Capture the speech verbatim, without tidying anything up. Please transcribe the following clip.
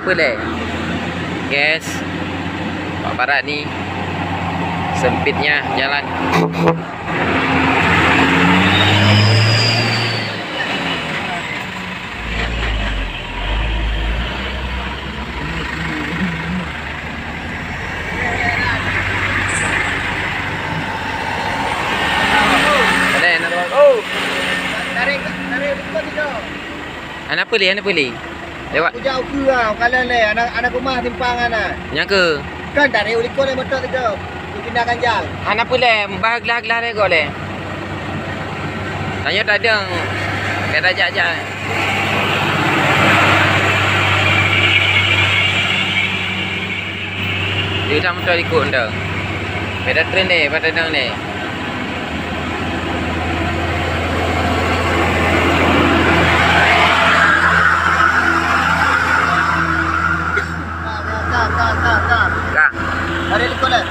Boleh. Guys, Pak Barat ni sempitnya jalan. Boleh, nak tolong. Oh. Tarik, tarik likot tu. Hana peuleh, hana peuleh. Lewat. Kujak ukeue ah, kalon lé, anak, anak rumah simpang ana. Nyang keu? Kan tarik u likot lé motor tu. Kujina ganjal. Hana peuleh, bah glah-glah lé gob lé. Tanyoe tadong, ka tajak-jak. Di udah motor ikut dah. Beda tren deh, beda dong deh. Ka. Dari likot deh.